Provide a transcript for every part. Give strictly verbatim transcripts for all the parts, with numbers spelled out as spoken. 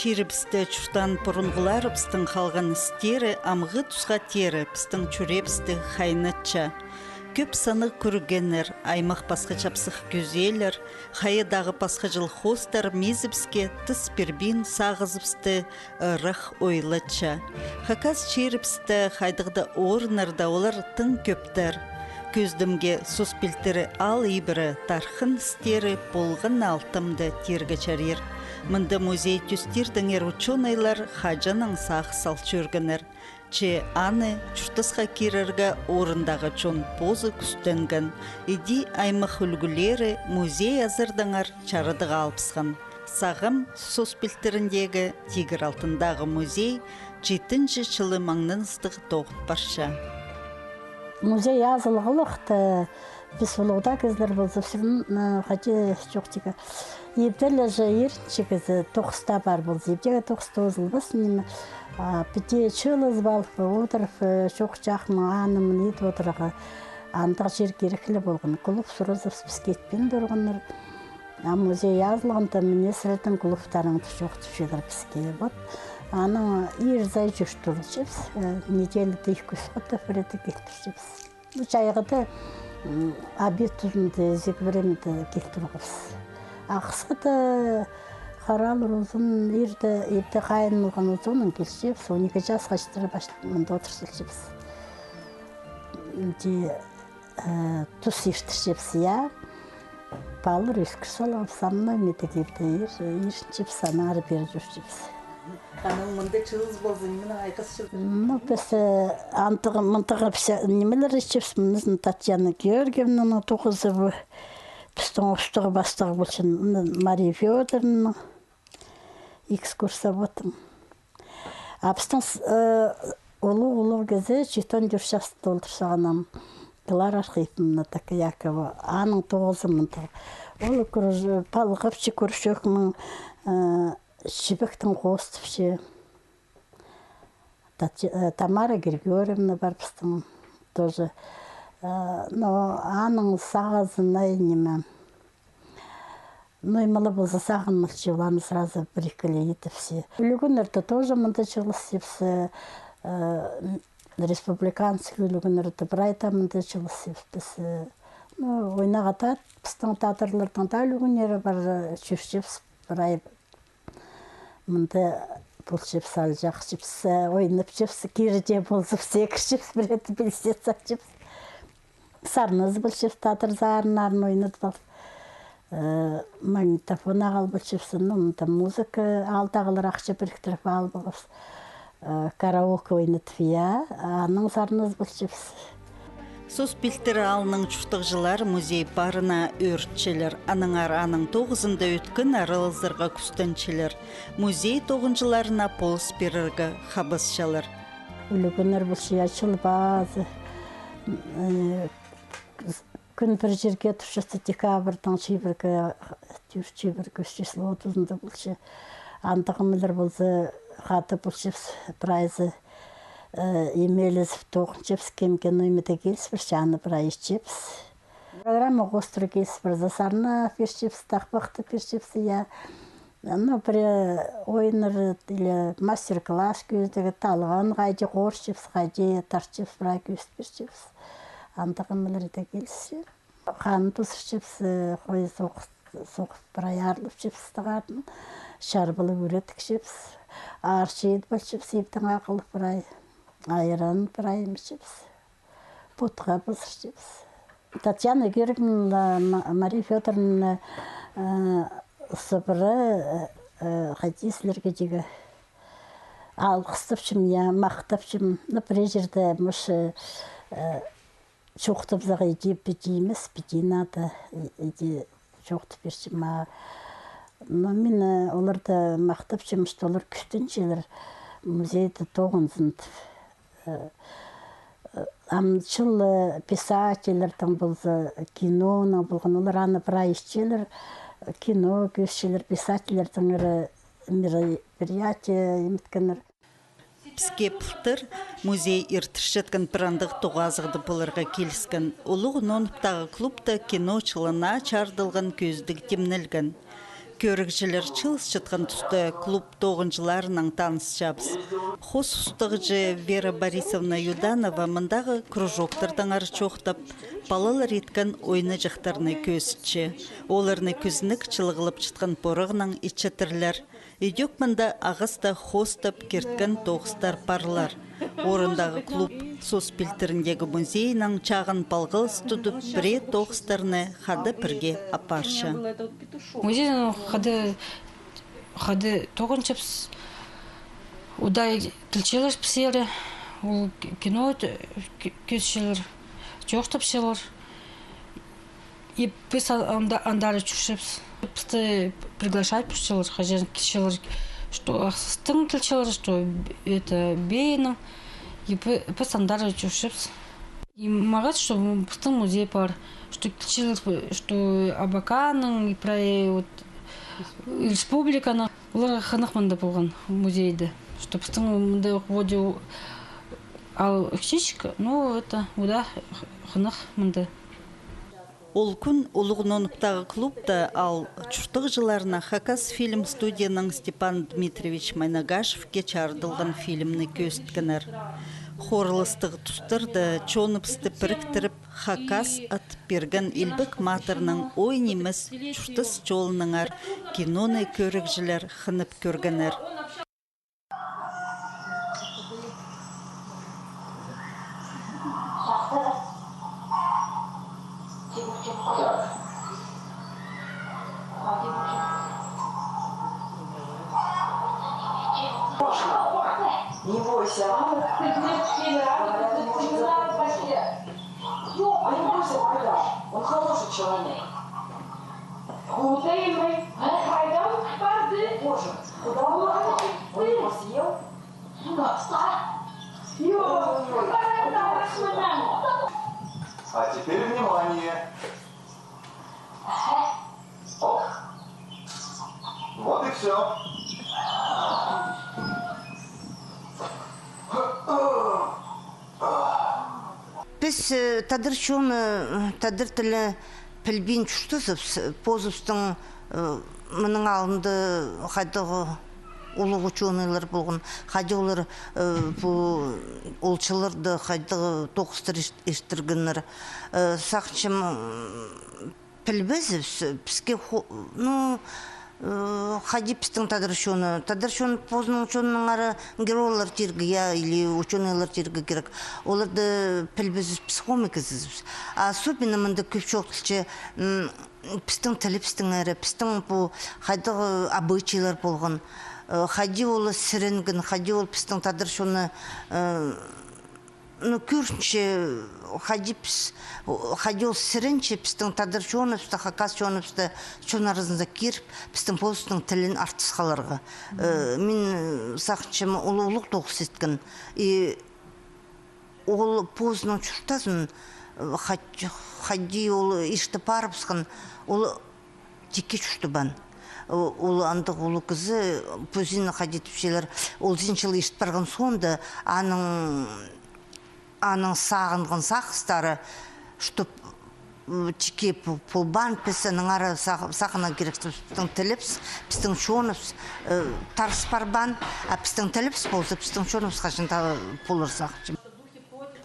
Чирібісте чуртаан пурунғыларыбыстың халған істері амғы тусха теере пістің чӱреебісті хайнатча. Кӧп саннығ кӧргеннер, аймах пасха чапсых кӧзелер, хайадағ пасха чыл хоостар мизібіске тыс пирбин сағызыбысты ырах ойлатча. Хакас чирібісте хайдағ-да орыннарда олар тың кӧптер. Кӧзідімге, Сос Пилтірі аал ибіре тархын істері полған алтамда тирге чарир. Мында музей тӧстирдеңер учёныйлар хаҷаннаң сағыс ал чӧргеннер. Че аны чуртасха кирерге орындағы чон позы кӱстенген. Иди аймах ӱлгӱлері музей азырдаңар чарадығ алыбысхан. Сағам Сос Пилтіріндегі Тигір алтындағы музей читінҷі чылы маңнаныстығ тоғын парча. Музей азылғылыхты, піс улуғда кізілер полза, всё равно, э, хайди чох тигі. Ибділі же ирінчі кізі тоғыста пар полза, ибдегі тоғыс тоозылбас, ниме, а, піди чылызып алып, одырып, э, чох-чахмаң, аны-мыны ит одырарға. Андағ чир кирек ле полған. Клуб суразып, піске итпин турғаннар. А музей азылғанда, министрдің клубтарың чох тіпчелер піске. Вот, анаң ир сай чӧр турчабыс, э, неделяда ікі-ӱс хати пірее килтірчебіс. Ну, чайғыда, м, обед тузында, ізіг времяда килтірчебіс. А хысхыда харалар узун, ирде, ирде хайын полған узуннаң килчебіс, он ікі часха читіре пас-, мында одыр салчабыс. Інде, э, тус иртірчебіс, я. Палалар ӧскір салғабыс, со мной ниме тігі ибде ир-, ирінчебіс, аннаңар пеер чӧрчебіс. Анаң мында чылыс полза, ниме айғасча? Ну, піс, э, андағ, мындағ піс, э, нимелер итчебіс, мына Татьяна Георгиевнаның тоғызы пу. Пістің устағ-пастағ полчаң, мына Мария Фёдоровна. Экскурсоводым. А пістің с-, э, улуғ-улуғ кізі, читон тӧрт час толдырча, анаң Клара Архиповна Такаякова, аның тоғызы мындағ. Ол кружо-, палғапча кружокнаң, э, чібектең хоостапча. Тати-, э, Тамара Григорьевна пар пістің тоже. Э, но аның сағызын ай ниме. Ну, ниме ла полза сағынмалча, оларны сразу пір-ікі ле итіпче. Ӱлӱкӱннерде тоже мында чылыс итчебіс, э, республиканский ӱлӱкӱннерде прай даа мында чылыс итчебіс. Ну, ойнарға даа, пістің театрларның даа ӱлӱкӱннері пар, э, чӧрчебіс прай. Мында полчабыс, алҷаахчабыс, ойнапчабыс, кирде полза, секірчебіс, пірее піліс салчабыс. Сарназып полчабыс, театр сарыннарын ойнадып ал. Э, магнитофон ағыл полчабыс, ну, мында музыка, аалдағылар ахча піріктіріп ал полғабыс. Э, караоке ойнадып, я, анаң сарназып полчабыс. Сос Пилтірі аалның чуртағҷылары музей парына ӧрінчелер, аннаңар аның тоғызында ӧткін аралазарға кӱстенчелер. Музей тоғынҷыларына полыс пирерге хабасчалар. Ӱлӱкӱннер полча, я, чыл пазы. Э, кӱн пір чирге турчатса, декабрьдің чибіргі, тӧрт, чибіргі, ӱс число тузында полча. Андағ нимелер полза, хада полчабыс, прайзы, э, имелізіп тоғынчабыс, кем-кем ниме дее киліс пирче, аны прай итчебіс. Программа хоостыра киліс пирзе, сарна пирчебіс, тахпахты пирчебіс, я. Ну, пірее ойыннар или мастер-класс кӧзідіг, талған хайди хорчабыс, хайди тартчабыс, прай кӧзіт пирчебіс. Андағ нимелер дее килісче. Хан тузырчабыс, э, хой соғыс, соғыс прай аарлапчабыс тағдарын. Чарбылығ ӱгретчебіс. Арчы ит полчабыс, ибдең ағыл прай. Айран прай итчебіс. Путха пызырчабыс. Татьяна Георгиевна, Ма-, Мария Фёдоровна, э, сыбыра, э, э, хайди сірерге тигі, алғыстапчам, я, махтапчам. Ну, пірее чирде, может, э, чоохтапсаға, иди піди нимес, піди надо, и-, иди чоохтап пирчем, а. Но мин, э, оларды махтапчам, что олар кӱстенчелер музейде тоғынзын тіп. Э, э, ам чыл, э, писательлердің полза, киноның полған, олар аны прай итчелер, кино кӧзітчелер, писательлердің ірі мероприятие иткеннер. Піске пылтыр музей иртірчеткен пір андағ тоғазығда поларға киліскен. Улуғ Нонуптағы клубта кино чылына чарыдылған кӧзідіг тимнелген. Кӧрігҷілер чыылысчатхан туста клуб тоғынҷыларынаң танысчабыс. Хоос устағҷы Вера Борисовна Юданова мындағы кружоктардаңар чоохтап, палалар иткен ойнаҷахтарны кӧзітче. Оларны кӱзінек чылығлапчатхан порығнаң итчетірлер. Идӧк мында ағаста хоостап кирткен тоғыстар парлар. Орындағы клуб сос пилтіріндегі музейнең чағын палғалыс тудып, пірее тоғыстарны хада пірге апарча. Музейнең хада, хада тоғынчабыс, удай тілчелер пісері, ол кино кӧзітчелер, чоохтапчалар. И піс анда, андар чӧрчебіс. Пісті приглашать полчалар, хаҷан килчелер, что ахсыстың килчелер, что это бейнің. И піс андар чӧрчебіс. И мағат, что пістің музей пар, что килчелер, что Абаканның, и прай вот республиканың. Оларға хынығ мында полған музейде. Что пістің мында вроде ал ікчічік, но это, уда хынығ мында. Ол кӱн Улуғ Нонуптағы клубта ал чуртағҷыларына Хакас фильм студияның Степан Дмитриевич Майнагашевке чарыдылған фильмні кӧзіткеннер. Хорылыстығ тустарда чоныбысты піріктіріп, хакас ат пирген Илбек Матырның ой нимес чуртас чолынаңар киноны кӧрігҷілер хынып кӧргеннер. Не бойся. А не бойся, Майда. Он хороший человек. Худаймай, хайдам парды. Боже, куда он? Он его съел? Ой, ой, ой. А теперь внимание. Оп. Вот и всё. Піс, э, тадар чоны, э, тадар тілі пілбин чуртазыбыс, позыбыстың, э, мының алнында хайдағ улуғ учёныйлар полған, хайди олар, э, пу олчаларны хайдағ тоғыстар ирт-, иртіргеннер. Э, сағынчам, м, пілбезібіс, піске хо-, ну, э, хайди пістің тадар чоны. Тадар чон позының чонынаңар геройлар тирге, я, или учёныйлар тирге кирек. Оларны пілбезібіс, піс хомай кізібіс. А особенно мында кӧп чоохталча, м, пістің тілібістеңер, пістің пу хайдағ обычайлар полған. Э, хайди ол сіренген, хайди ол пістің тадар чоны, э, ну, кӧрінче, хайди піс, хайди ол сіренче пістің тадар чоныбысты, хакас чоныбысты, чон аразында киріп, пістің позының тілін артыс халарға. Э, мин, э, сағынчам, ол улуғ тоғыс иткен. И ол позының чуртазын, э, хай-, хайди ол иртіп парыбысхан, ол тикке чуртабаан. О-, ол андағ улуғ кізі, позын хайди тіпчелер, ол синчіл ирт парған соонда, аның, аның сағынған сағыстары, чтоб, м, тикке пу-, полбаан, піс аннаңар сағ-, сағынарға кирекпіс, пістің тілібіс, пістің чоныбыс, э, тарыс парбаан, а пістің тілібіс полза, пістің чоныбыс хаҷан даа полар, сағынчам.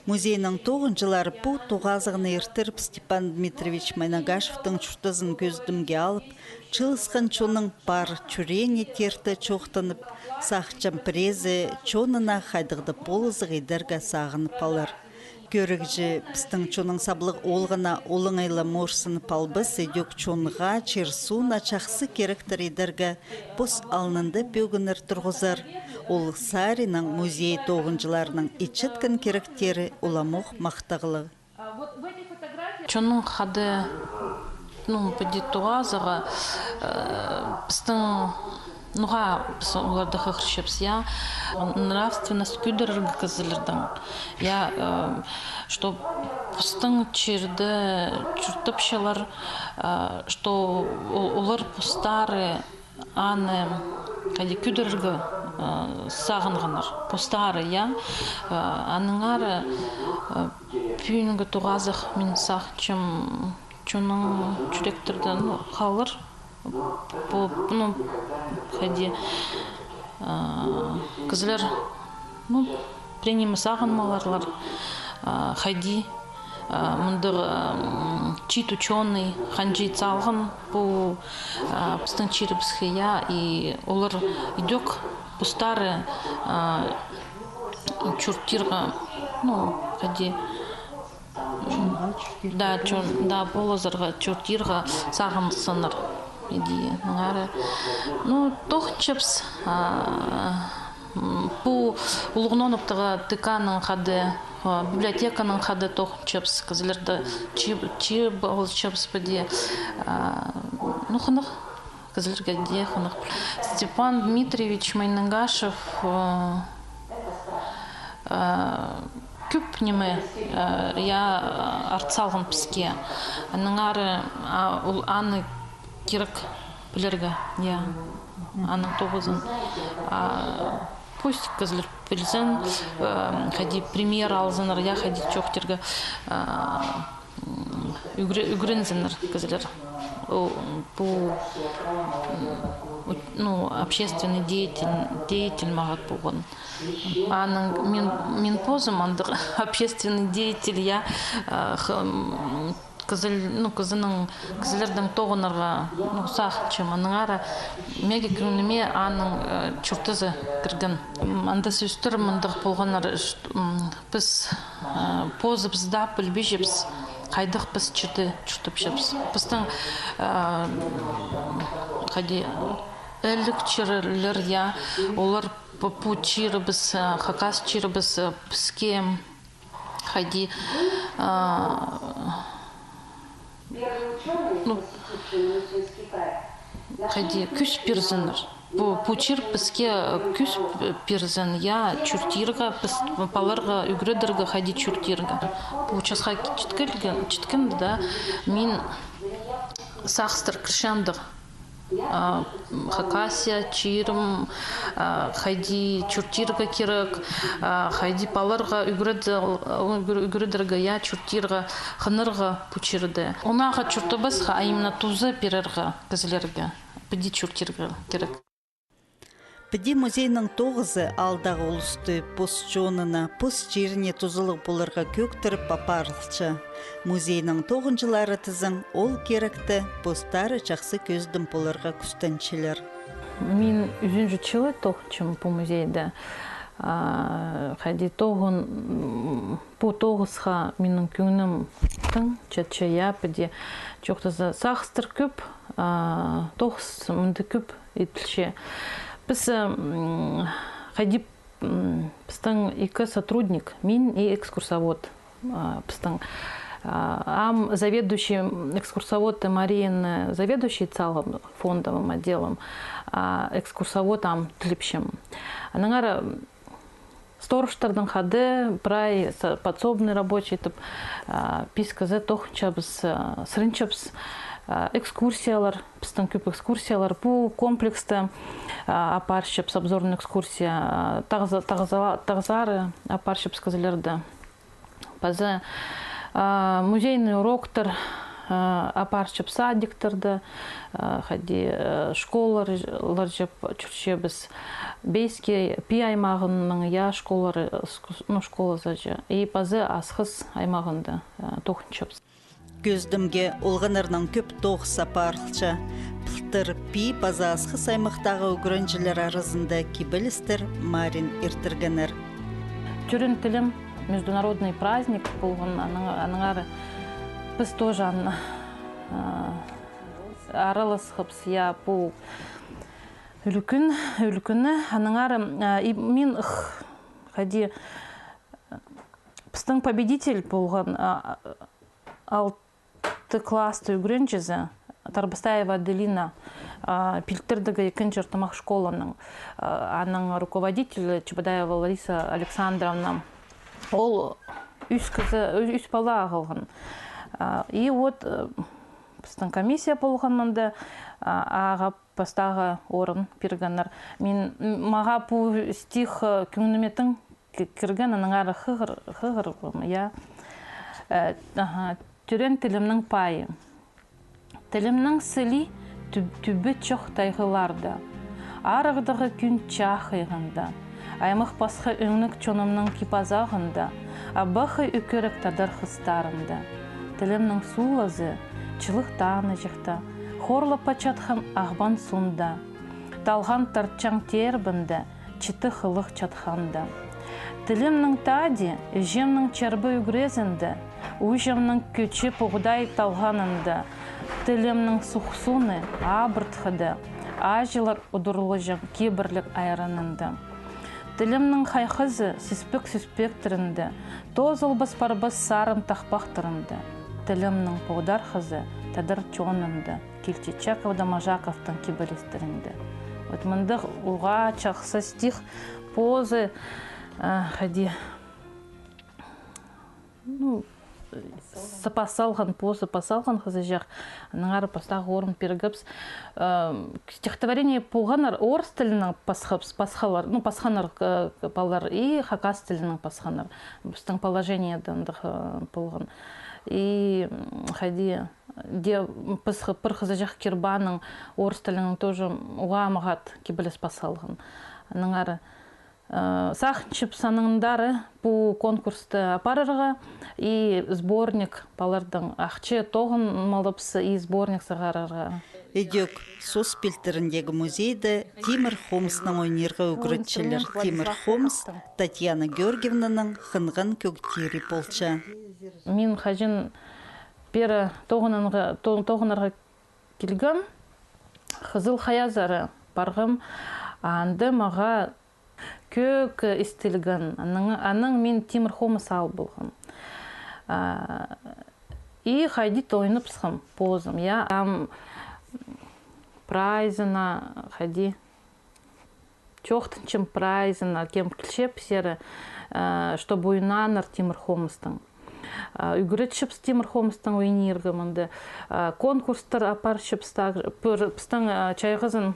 Музейнің тоғынҷылары пу тоғазығны иртіріп, Степан Дмитриевич Майнагашевтің чуртазын кӧзідімге алып, чыылысхан чонның пар чӱреене тирте чоохтанып, сағынчам, пірезі чонына хайдағ-да полызығ идерге сағынып алар. Кӧрігҷі пістің чонның саблығ оолғына олаңай ла морсынып албас, идӧк чонға, чир-сууна чахсы киректер идерге пос алнында пӧгіннер турғызар. Ол саринаң музей тоғынҷыларының итчеткен киректері уламох махтағлығ. Чонның хада, ну, піди тоғазығы, э, пістің, ноға піс оларны хығырчабыс, я, нравственность кӧдірерге кізілернің, я, э, что пістің чирде чуртапчалар, э, что ол-, олар постары аны хайди кӧдірерге, э, сағынғаннар. Постары, я. Э, аннаңар, э, пӱӱнгі тоғазығ, мин сағынчам, чонның чӱректерде, ну, халар. Пу, ну, хайди, а, кізілер, ну, пірее ниме сағынмаларлар, а, хайди, а, мындағ, м, чиит учёный ханҷа ит салған пу, а, пістің чирібіске, я, и олар идӧк постары, а, чуртирға, ну, хайди, да, чон, да, полызарға, чуртирға сағынзыннар. Иди, наңары. Ну, тоғынчабыс, а, м, пу улуғ Ноноптағы ТК-ның хада, а, библиотеканың хада тоғынчабыс, кізілерді чыып, чыып алчабыс піди, а, ну, хынығ. Кізілерге дее хынығ. Степан Дмитриевич Майнагашев, э, э, кӧп ниме, э, я, арт салған піске. Аннаңар, а, ол аны кирек пілерге, я. Аның тоғызын. А, пусть кізілер пілзін, э, хайди пример алзыннар, я, хайди чоохтирға, э, М, ӱгре-, ӱгрензіннер кізілер. О, пу, м, у-, ну, общественный деятель, деятель мағат полған. Аның мин, мин позым андағ общественный деятель, я, а, х-, м, кізіл-, ну, кізінің, кізілернің тоғынарға, ну, сағынчам, аннаңар мағаа кӧңніме аның, э, чуртазы кірген. М, анда сӧстер мындағ полғаннар, ш-, м, Піс, э, позыбыс даа пілбинчебіс, хайдағ піс чирде чуртапчабыс. Пістің, э, хайди, іліг чирлер, я, олар пу, пу чирібіс, э, хакас чирібіс, э, піске, хайди, э, ну, хайди кӱс пирзіннер. Пу, пу чир піске кӱс пирзін, я, чуртирға, піс палаларға ӱгредерге, хайди чуртирға. Пу часха читкелген, читкенде, да, мин сағыстар кірчем дее. А, Хакасия, чирім, а, хайди чуртирға кирек, а, хайди палаларға ӱгред-, ӱгр-, ӱгредерге, я, чуртирға, хынарға пу чирде. Оңнағ чуртабасха, а именно туза пирерге кізілерге. Піди чуртирға кирек. Піди музейнің тоғызы аалдағы улусты пос чонына, пос чиріне тузалығ поларға кӧӧктіріп апарылча. Музейнің тоғынҷылары тізең, ол киректе постары чахсы кӧзідім поларға кӱстенчелер. Мин ӱзінҷі чылы тоғынчам пу музейде. А, хайди тоғын, м, пу тоғысха минің кӧңнім тың чатча, я, піди чоохтаза, сағыстар кӧп, а, тоғыс мында кӧп итілче. Піс, м, хайди, м, пістің ікі сотрудник, мин и экскурсовод, а, пістің, а, ам заведующий, м, экскурсовод Марияны заведующий ит салғам фондовым отделом, а экскурсовод ам тіліпчем. Аннаңар сторожтардаң хада, прай са-, подсобный рабочий тіп, а, пис кізі тоғынчабыс, а, сырынчабыс, а, экскурсиялар, пістің кӧп экскурсиялар, пу комплексті, а, апарчабыс, обзорный экскурсия, а, тағза-, тағза-, тағзары апарчабыс кізілерді. Паза, а, музейный уроктар, а, апарчабыс садиктарда, а, хайди, а, школалар, ларҷа чӧрчебіс. Бейскей, Пии аймағының, я, школалары, ск-, ну, школазы чи. И паза Асхыс аймағында, а, тоғынчабыс. Кӧзідімге олғаннарнаң кӧп тоғыс апарылча. Пылтыр Пии паза Асхыс аймахтағы ӱгренҷілер аразында кибелістер мариин иртіргеннер. Тӧреен тілім международный праздник полған, анаң, аннаңар піс тоже ан-, а, араласхабыс, я, пу ӱлӱкӱн, ӱлӱкӱнні, аннаңар, а, и мин, х-, хайди, пістің победитель полған, а, а, ал-, Алты класстың ӱгренҷізі Тарбастаева Аделина, а, пилтірдегі ікінҷі ортымах школаның, а, аның руководителі Чебодаева Лариса Александровна. Ол ӱс кізі, ӱс пала ағылған. А, и вот, э, пістің комиссия полған мында, а, ағаа пастағы орын пиргеннер. Мин, м, мағаа пу стих, э, кӧңніме тың ки-, кірген, аннаңар хығыр, хығыр, я. Э, аха, тӧреен тілімнің пайы. Тілімнің сілии Тӱб-, тӱбі чох тайғаларда, арығдағы кӱн чахайғанда, аймах-пасха ӧңніг чонымның кип-азағында, абахай ӧкірік тадар хыстарында. Тілімнің суулазы чылығ таңнаҷахта, хорлап пачатхан Ағбан суунда, талған тартчаң теербінде, читі хылых чатханда. Тілімнің тади іҷемнің чарба ӱгрезінде, уҷамның кӧчі пуғдай талғанында, тілімнің сухсуны абыртхыда, аҷылар удурлаҷаң кибірліг айранында. Тілімнің хайхазы сиспек сӱспектерінде, тоозылбас-парбас сарын тахпахтарында. Тілімнің поғдархазы тадар чонында, Кильчичаков-Доможаковтың кибелістерінде. Вот мындағ уғаа чахсы стих, позы, а, хайди, ну, с-, пас салған, позы пас салған хызыҷах, аннаңар пастағы орын пиргебіс. Ам, стихотворение полғаннар орыс тілінең пасхабыс, пасхалар, ну, пасханнар, э, палалар, и хакас тілінең пасханнар. Пістің положениеде андағ, э, полған. И, м, хайди, де, пыс-, пір хызыҷах Кирбаның орыс тілінең тоже уғаа мағат кибеліс пас салған. Аннаңар, э, сағынчабыс аннаң андары пу конкурсты апарарға и сборник, палаларның ахча тоғынып алыбыс и сборник сығарарға. Ідӧк Сус пилтіріндегі музейде тимір хомыстаң ойнирға ӱгретчелер. Тимір хомыс Татьяна Георгиевнаның хынған кӧг тири полча. Мин хаҷан пеер тоғынарға, то-, тоғынарға килгем, Хызыл Хайазар парғам, анда мағаа кӧг истілген, анаң, анаң мин тимір хомыс алып алғам. А, и хайди-да ойнабысхам позым, я, ам прайзына хайди чоохтанчам прайзына, кем килче пістерге, а, чтобы ойнааннар тимір хомыстаң. А, ӱгретчебіс тимір хомыстаң ойнирға мында. А, конкурстар апарчабыс также. Пір, пістің, а, чайғызын,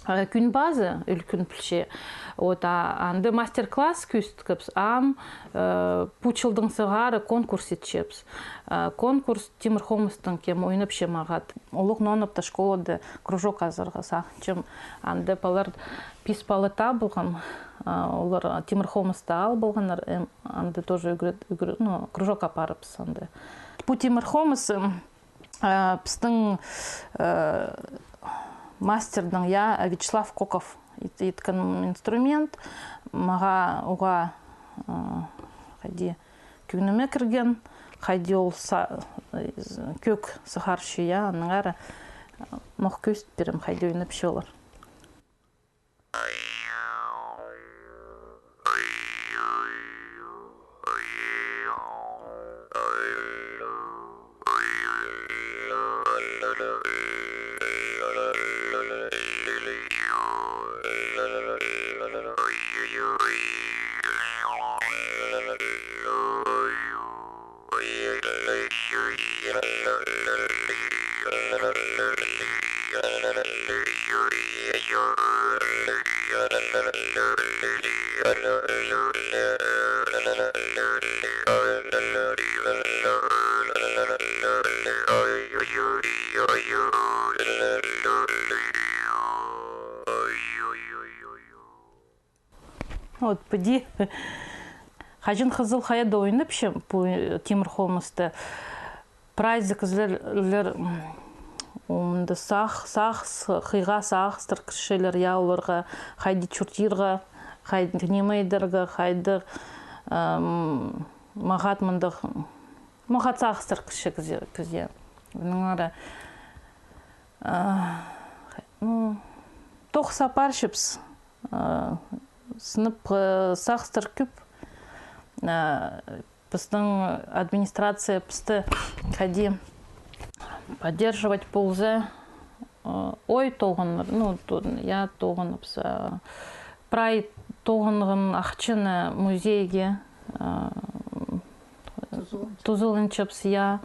а, Кӱн пазы, ӱлӱкӱн пілче. Вот, а, анда мастер-класс кӧзіткебіс, ам, э, пу чылдаң сығара конкурс итчебіс. А, конкурс тимір хомыстаң кем ойнапча мағат. Улуғ Нонапта школада кружок азарға сағынчам. Анда палалар, пис пала табылған, а, олар тимір хомысты алып алғаннар, эм, анда тоже ӱгрет-, ӱгре-, ну, кружок апарыбыс анда. Пу тимір хомыс, м, а, пістің, э, мастердің, я, Вячеслав Коков ит-, иткен инструмент. Мағаа уғаа, э, хайди, кӧңніме кірген, хайди ол са-, кӧг сығарча, я, аннаңар мох кӧзіт пирем, хайди ойнапча олар. Вот піди. Хаҷан Хызыл Хайада ойнапчам пу, э, тимір хомысты, прайзы кізілер, м, мында сағ-, сағыс, хыйға сағыстар кірчелер, я, оларға хайди чуртирға, хайди ниме идерге, хайди, ам, мағат мындағ, мағат сағыстар кірче кізее, кізее. Аннаңар, а, ну, тоғыс апарчабыс. А, сынап, э, сағыстар кӧп. А, пістің администрация пісті хайди поддерживать полза, э, ой тоғынар, ну, то-, я, тоғыныбыс, а, прай тоғынған ахчаны музейге, а, тузаланчабыс, я.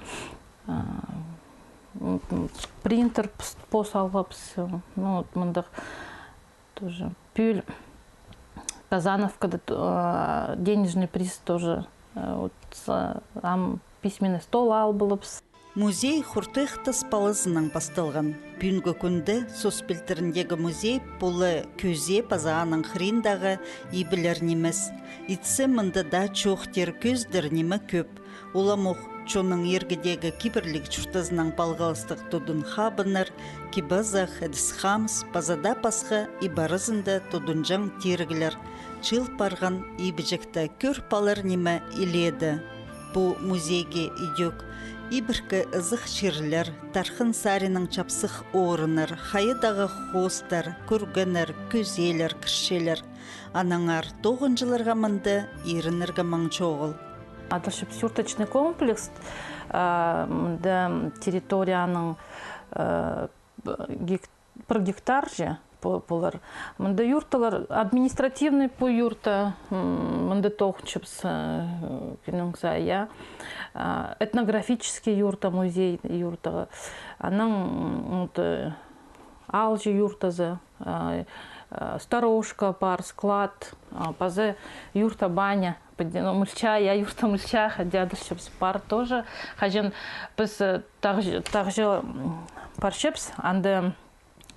А, м, принтер пос-, пос алғабыс, ну, вот мындағ. Тоже пӱӱл Казановкада, а, денежный приз тоже, а, вот, а, ам письменный стол алып алыбыс. Музей Хуртуях Тас палазынаң пасталған. Пӱӱнгі кӱнде Сос пилтіріндегі музей пулы кӧзее паза аның хыриндағы ибілер нимес. Итсе, мында даа чоохтир кӧзідер ниме кӧп. Уламох чонның иргідегі кибірліг чуртазынаң палғалыстығ тудын-хабыннар, кип-азах, ідіс-хамыс, паза даа пасха иб аразында тудынҷаң тиріглер. Чыыл парған ибіҷекте кӧр палар ниме илееде. Пу музейге идӧк ибіркі ызых чирлер, тархын саринаң чапсых орыннар, хайадағы хоостар, кӱргеннер, кӧзеелер кірчелер. Аннаңар тоғынҷыларға мында ирінерге маң чоғыл. Адалчабыс юрточный комплекс, а, мында территорияның, а, гек-, пір гектар же пу-, полар. Мында юрталар, административный пу юрта, м, мында тоғынчабыс, э, кӱннің сай, я. А, этнографический юрта, музей юртаға. Анаң, м, вот, э, аалҷы юртазы, а, а, сторожка пар, склад, а, паза юрта баня. Піди, ну, мылча, я, юрта мылча, хайди адалчабыс, пар тоже. Хаҷан піс, э, тағ-, тағҷы, м, парчабыс, анда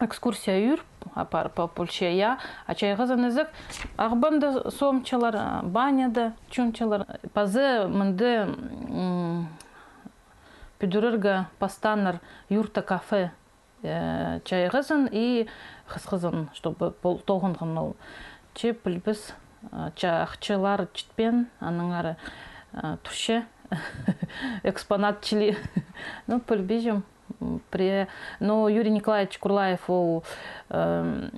экскурсия ӱр, а, пар, па, полча, я, а чайғызын ізік, ағбанда соомчалар, а, баняда чуунчалар. Паза мында, м, пӱдірерге пастааннар юрта кафе, э, чайғызын и хысхызын, чтобы пол-, тоғынған ол. Че пілбес, э, чахчылар читпеен, аннаңар, э, турча экспонат чіли. Ну, пілбинчем. М, пре-, но Юрий Николаевич Курлаев ол, эм,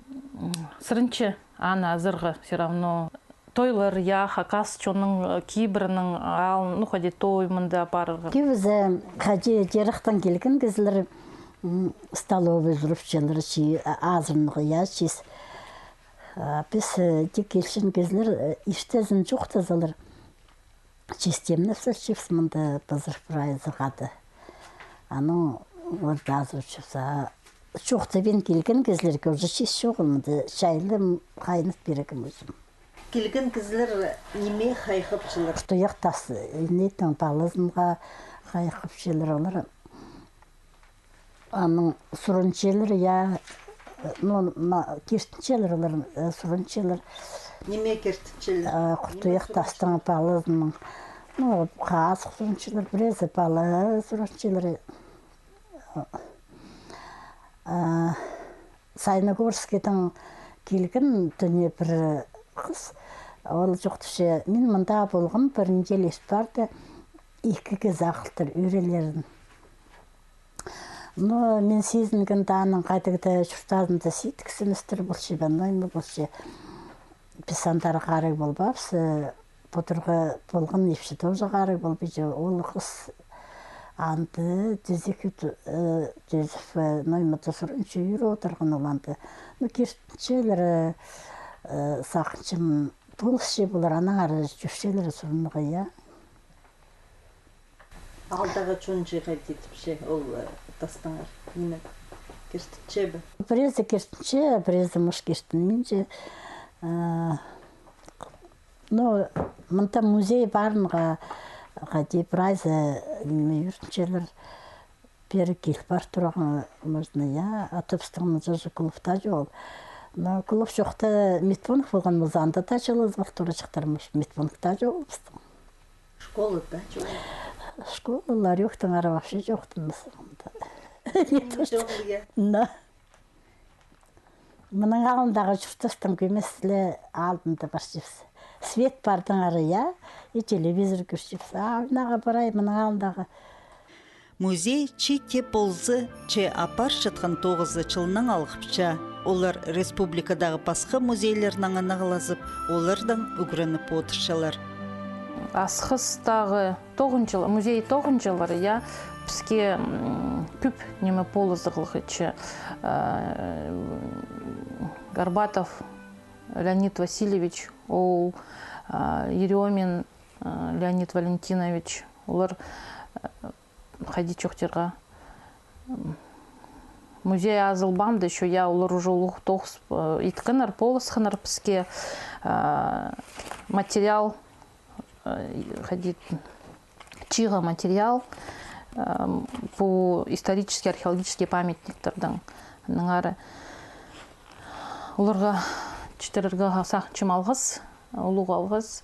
сырынчы, аны азарға всё равно. Тойлар, я, хакас чонның, э, кибірінің аалын, ну, хайди той мында апарарға. Кибізі хайди чиректең килген кізілер, м, столовый турыпчалар, чи-, а-, азыранарға, я, чис. А піс, э, тик килчең кізілер, э, иртезін чоохтазалар. Чис тимнеп салчабыс мында пызыр прайзы хада. Анаң орта азырчабыс. А чоохтабин килген кізілерге уже чис чоғыл, мында чайлы хайнат пирерге мӱзім. Килген кізілер ниме хайхапчалар? Хуртуях Тас, э, ниттің палазынға хайхапчалар олар. Аның сурынчалар, я, ну, ма-, киртінчелер олар, э, сурынчалар. Ниме киртінчелер? Э, Хуртуях Тастың палазының, ну, хазых сурынчалар, пірезі пала сурынчалар. Э, Саяногорскідең килген тӱне пір хыс, ол чоохтапча, мин мында полғам, пір неделя ит парды, ікі кізі ағылтыр ӱрелерін. Но мин сизінген, аның хайдағ-да чуртазында сидік сімістір полча ба, ноо ниме полча. Піс андар харығ полбаабыс, э, пударға полған ипчі тоже харығ полбинча, ол хыс анда тізігі ту-, э, тізіп, э, ноо ниме-де сурынча ӱр одырған ол анда. Ну, киртінчелер, э, сағынчам, полысча полар, аннаңар чӧрчелер сурынарға, я. Аалдағы чон чыға тидіпче, ол, э, Тастаңар. Ниме, киртінче бе? Пірезі киртінче, пірезі, мыш, киртінминче. Э, ну, мында музей парынға, хайди, прайзы, ниме, ӱрінчелер. Пеер кил пар турарға можно, я, а то пістің мында же клубта чоғыл. Но клуб чохта медпункт полған полза, анда даа чылызыбах турачыхтар, мыш, медпункт даа чоғыл пістің. Школа даа чоғыл. Школа, ларёктаңар вообще чоохтанмас анда. Чоғыл, я. Да. Мының алнындағы чуртастың кӧмес ле алнында парчабыс. Свет пардаңар, я, и телевизор кӧрчебіс. А ойнарға парай, мының алнындағы. Музей чиит тее полза, че апарчатхан тоғызы чылнаң алғыпча. Олар республикадағы пасха музейлернең ынағлазып, олардаң ӱгреніп одырчалар. Асхыстағы тоғынҷылар, музей тоғынҷылары, я, піске, м, кӧп ниме полызығлығ итче. Э, Горбатов Леонид Васильевич, ол, а, Ерёмин, а, Леонид Валентинович, олар, э, хайди чоохтирға, м, музей азылбаанда, ещё, я, олар уже улуғ тоғыс, э, иткеннер, полысханнар піске, а, материал, э, хайди, чыыға материал, Ам, пу исторический, археологический памятниктердең. Аннаңар оларға читірерге сағынчам алғыс, улуғ алғыс.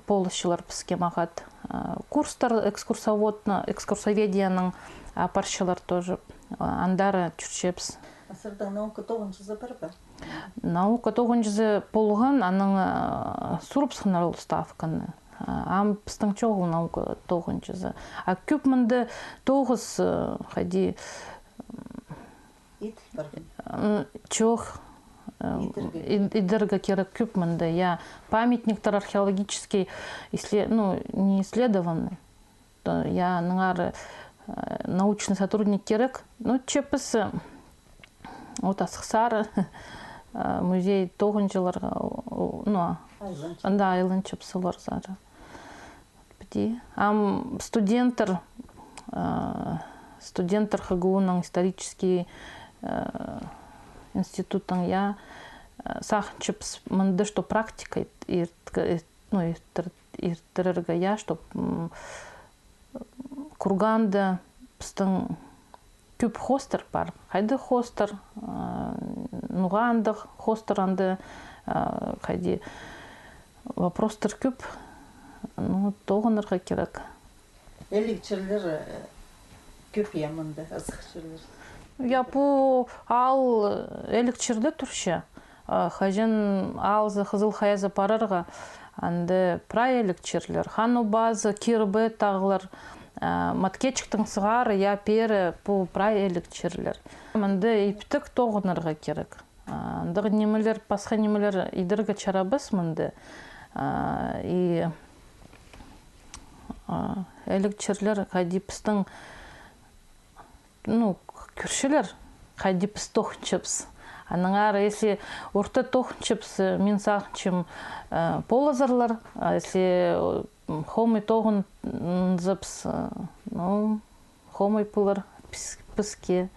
Полысчалар піске мағат. А, курстар экскурсоводны-, экскурсоведияның апарчалар тоже. А, андар чӧрчебіс. А сірернің наука тоғынҷызы пар ба? Наука тоғынҷызы полған, анаң, а, сурыбысханнар ол ставканы. А, ам пістің чоғыл наука тоғынҷызы. А кӧп мында тоғыс, а, хайди, м, иділ парған? М, чох. Ам, идерге. Ид-, идерге кирек кӧп мында, я. Памятниктер археологический исле-, ну, не исследованы. То, я, аннаңар, э, научный сотрудник кирек. Ну, че піс, э, вот асхыссар, э, музей тоғынҷыларға, о, о, ну, айланчабыс. Анда айланчабыс оларзар. Піди. Ам студенттер, э, студенттер ХГУ-ның исторический, э, институттың, я, э, сағынчабыс мында, что практика ит-, ирткі-, ит-, ну, иртір-, иртірерге, я, чтоб, м, курганда пістің кӧп хоостар пар. Хайдағ хоостар, а, ноға андағ хоостар анда, а, хайди, вопростар кӧп. Ну, тоғынарға кирек. Иліг чирлер, э, кӧп, я, мында, ызых чирлер. Я, пу аал, э, иліг чирде турча. А, хаҷан аалзар, Хызыл Хаязар парарға, анда прай иліг чирлер. Хан Обазы, Кирбе тағлар, а, Маткечіктең сығара, я, пеер пу прай иліг чирлер. Мында иптіг тоғынарға кирек. А, андағ нимелер, пасха нимелер идерге чарабас мында. А, и, а, иліг чирлер хайди пістің, ну, кӧрчелер, хайди піс тоғынчабыс. Аннаңар, если орта тоғынчабыс, мин сағынчам, э, полазарлар, а если, м, хомай тоғынзабыс, э, ну, хомай полар піс-, піске,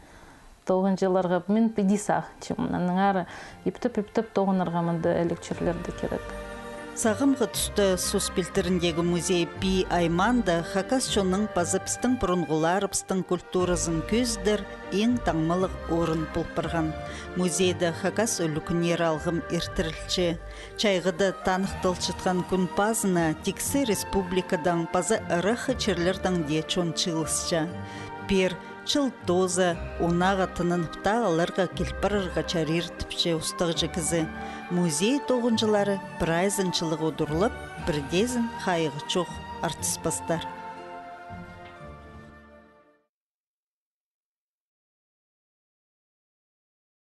тоғынҷыларға, мин піди сағынчам. Аннаңар иптеп-иптеп тоғынарға мында иліг чирлерде кирек. Сағамғы туста Сус пилтіріндегі музей Пии аймаанда хакас чонның паза пістің пурунғыларыбыстың культуразын кӧзідер иң таңмалығ орын пол парған. Музейде хакас ӱлӱкӱннері алғым иртірілче. Чайғыда таныхталчатхан кӱн пазына тиксі республикадаң паза ыраххы чирлердең дее чон чыылысча. Пеер чыл тооза, унаға тынанып тағларға киліп парарға чарир тіпче устағҷы кізі. Музей тоғынҷылары прайзын чылығ удурлап, пірдеезін хайығ чох артыспастар.